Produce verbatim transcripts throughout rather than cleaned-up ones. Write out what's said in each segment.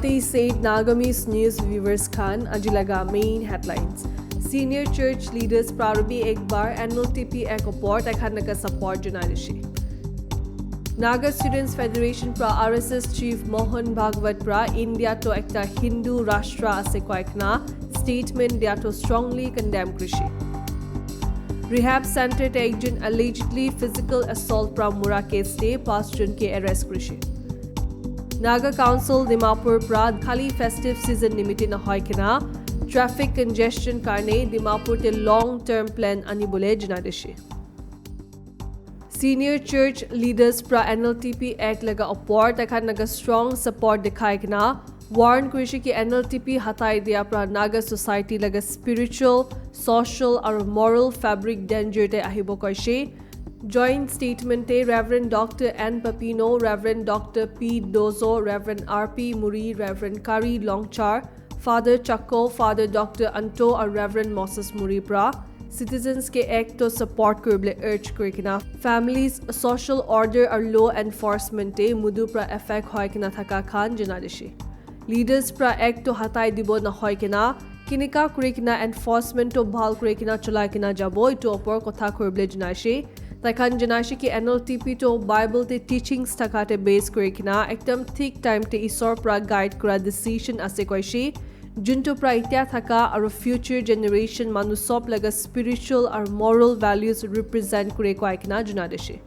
They said Nagamese news viewers khan aji laga main headlines. Senior church leaders pra aru bi ek bar N L T P Act opor tai khan laga support janai dishi. Naga Students Federation pra R S S chief Mohan Bhagwat pra India to ekta Hindu rashtra ase koikena statement dia to strongly condemn kurishi. Rehab center te ekjon allegedly physical assault pra mura case te pas jon ke arrest kurishi. Naga Council Dimapur pra khali festive season nimite nahoi kena traffic congestion karne Dimapur te long term plan anibole janai dishi. Senior church leaders pra N L T P Act laga opor tai khan laga strong support dikhai kena warn kurishi ki N L T P hatai dia pra Naga society laga spiritual, social aru moral fabric danger te ahibo koishi. Joint statement te Reverend Doctor N Papino, Reverend Doctor P Dozo, Reverend R P Muri, Reverend Kari Longchar, Father Chako, Father Doctor Anto aru Reverend Moses Muri pra citizens ke act to support kuribole urge kurikena families, social order aru law enforcement te mudu pra affect hoi kena thaka khan janai dishi. Leaders pra act to hatai dibo nahoi kena kinika kurikena enforcement to bhal kurikena cholai kena jabo itu opor kotha kuribole janaishi. Tai khan janaishi ki N L T P to Bible te teachings thaka te base kurikena ekdam thik time te Isor pra guide kura decision ase koishi. Juntu pra itia thaka aru future generation manu sob laga spiritual aru moral values represent kure koikena janai dishi.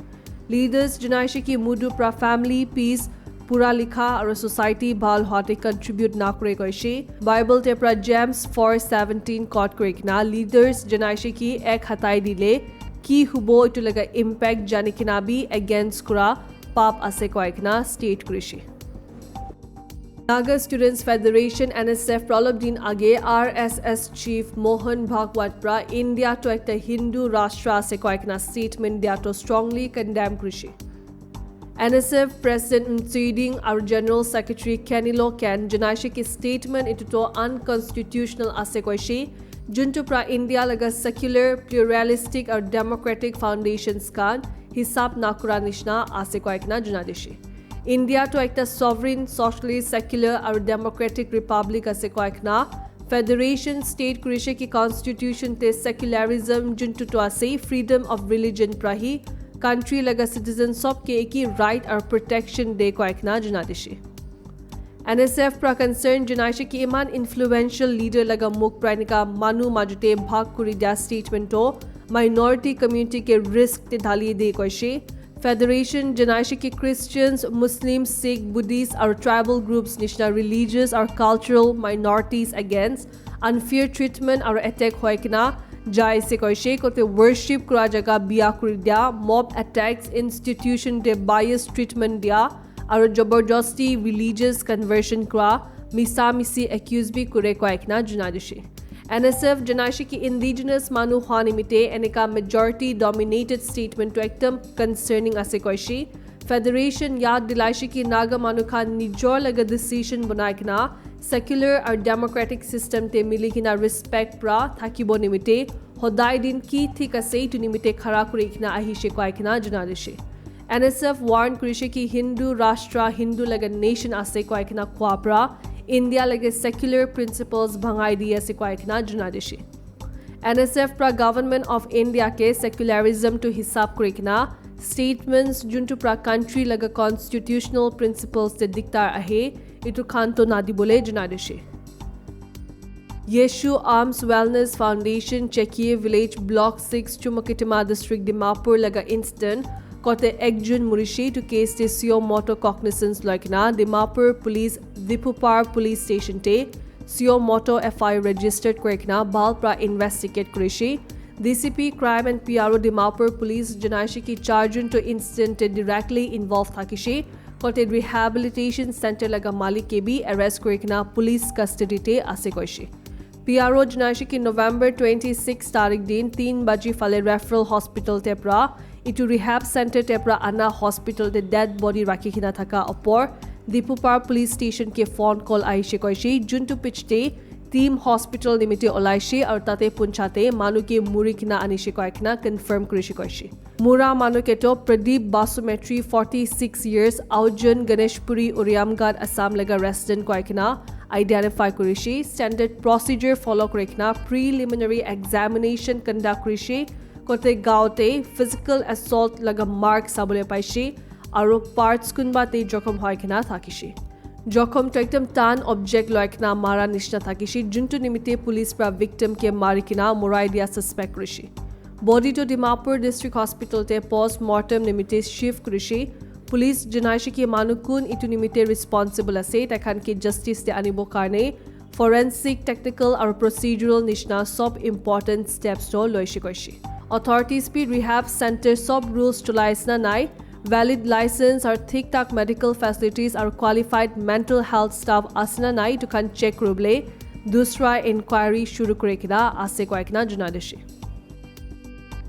Leaders janaishi ki mudu pra family peace, pura likha aru society bhal hoate contribute na kure koishi. Bible te pra James four seventeen quote kurikena leaders janaishi ki ek hatai dile ki hubo itu laga impact jani kena bi against kura pap ase koikena state kurishi. Naga Students Federation, N S F, pra olop din age R S S chief Mohan Bhagwat pra India to ekta Hindu rashtra ase koikena statement dia to strongly condemn kurishi. N S F President Mtsuiding aru General Secretary Kenilo Ken janaishi ki statement itu to unconstitutional ase koishi. Juntu pra India laga secular, pluralistic aru democratic foundations khan hisab na kura nishina ase koikena janai dishi. India to ekta sovereign, socialist, secular aru democratic republic ase koikena federation state kurishi ki constitution te secularism juntu to ase freedom of religion pra hi country laga citizen sob ke eki right aru protection de koikena janai dishi. N S F pra concern janaishi ki iman influential leader laga muk pra enika manu majute bhag kuri dia statement to minority community ke risk te dhali de koishi. Federation janaishi ki Christians, Muslims, Sikh, Buddhist aru tribal groups nishina religious aru cultural minorities against unfair treatment aru attack hoi kena jai se koishi kote worship kura jaga bia kuri dia mob attacks, institution te bias treatment dia aru jabardasti religious conversion kura misa misi accuse bi kure koikena janai dishi. N S F janaishi ki indigenous manu hua nimite enika majority dominated statement to ekdam concerning ase koishi. Federation yad dilaishi ki Naga manu khan nijor laga decision banai kena secular aru democratic system te mili kena respect pra thakibo nimite hodai din ki thik ase itu nimite khara kuri kena ahishe koikena janai dishi. N S F warn kurishi ki Hindu rashtra, Hindu laga nation ase koikena kua pra India laga secular principles bhangai di ase koikena janai dishi. N S F pra Government of India ke secularism to hisab kurikena statements juntu pra country laga constitutional principles te diktar ahe itu khan to nadibole janai dishi. Yeshu Arms Wellness Foundation, Chekie Village, Block six, Chumukedima District, Dimapur laga incident kote ekjon murishi itu case te suo motu cognizance loikena Dimapur Police, Dipupar Police Station te suo motu F I R registered kurikena bhal pra investigate kurishi. D C P Crime and P R O Dimapur Police janaishi ki charjon to incident te directly involved thakishi kote rehabilitation center laga malik ke bi arrest kurikena police custody te ase koishi. P R O janaishi ki November twenty-six tarik din tin baji phale referral hospital te pra itu rehab center te pra ana hospital te dead body rakhi kena thaka opor Dipupar Police Station ke phone call ahishe koishi juntu pichte team hospital nimite olaishi aru tate punchate manu ke muri kena anishe koikena confirm kurishi koishi. Mura manu keto Pradeep Basumetri, forty-six years, Aujan Ganeshpuri, Uriamghat, Assam laga resident koi kena identify kurishi. Standard procedure follow kuri kena preliminary examination conduct kurishi. Kote gaote physical assault laga mark sabole paishi. Aro parts kunba te jokhom hoi kena thakishi. Jokhom to ekdom tan object loi kena mara nishna thakishi, juntu nimite police pra victim ke mari kena morai dia suspect rishi. Body to Dimapur District Hospital te post mortem nimite shift kurishi. Police janaishi ki manu kun itu nimite responsible ase, takhan ke justice te anibo karne forensic, technical aru procedural nishna sob important steps to loishi koishi. Authorities bi rehab center sob rules chulaisna nai, valid license aru thik thak medical facilities aru qualified mental health staff asna nai itu khan check kuribole dusra inquiry shuru kuri kena ase koi kena janai dishi.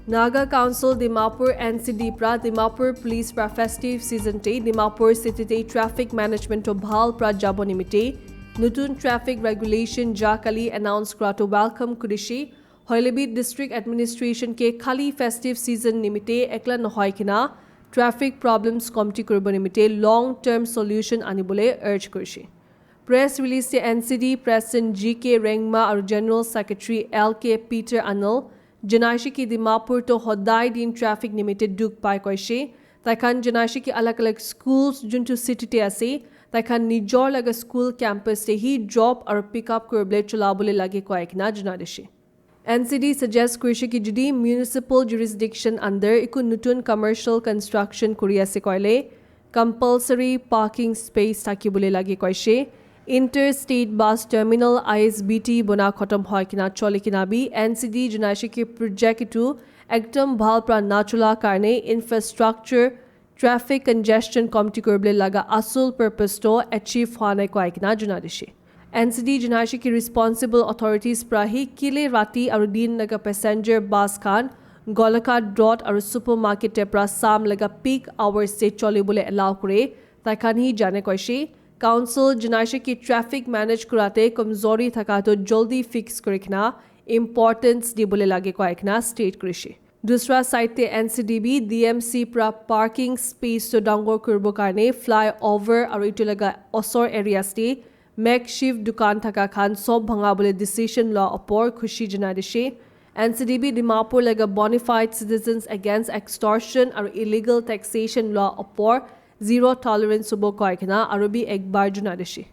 Naga Council Dimapur N C D pra Dimapur Police pra festive season te Dimapur city te traffic management to bhal pra jabo nimite nutun traffic regulation ja kali announce kura to welcome kurishi. Hoilebi district administration ke khali festive season nimite ekla nohoi kena traffic problems komti kuribo nimite long term solution anibole urge kurishi. Press release te N C D President G K Rengma aru General Secretary L K Peter Anil janaishi ki Dimapur to hodai din traffic nimite duk pai koishi. Taikhan janaishi ki alag alag schools juntu city te ase, taikhan nijor laga school campus te hi drop aru pick up kuribole chulabole lage koi kena janai dishi. N C D suggest kurishi ki jodi municipal jurisdiction under iku nutun commercial construction kuri ase koile compulsory parking space thakibole lage koishe. Interstate Bus Terminal, I S B T, bona khotom hoi kena choli kena bi N C D janaishi ki project itu ekdom bhal pra nachula karne infrastructure traffic congestion komti kuribole laga asul purpose to achieve hwa nai koi kena janai dishi. N C D janaishi ki responsible authorities pra hi kile rati aru din laga passenger bus khan Golaghat Road aru supermarket te pra sam laga peak hours te choli bole allow kure, taikhan hi jane koishi. Council janaishi ki traffic manage kurate kamzori thaka to joldi fix kuri kena importance dibole lage koi kena state kurishi. Dusra side te N C D bi D M C pra parking space to dangor kuribo karne flyover aru itu laga osor areas te makeshift dukan thaka khan sob bhanga bole decision lua opor khushi janai dishi. N C D bi Dimapur laga bona fide citizens against extortion aru illegal taxation lua opor zero tolerance hobo koi kena aru bi ekbar janai dishi.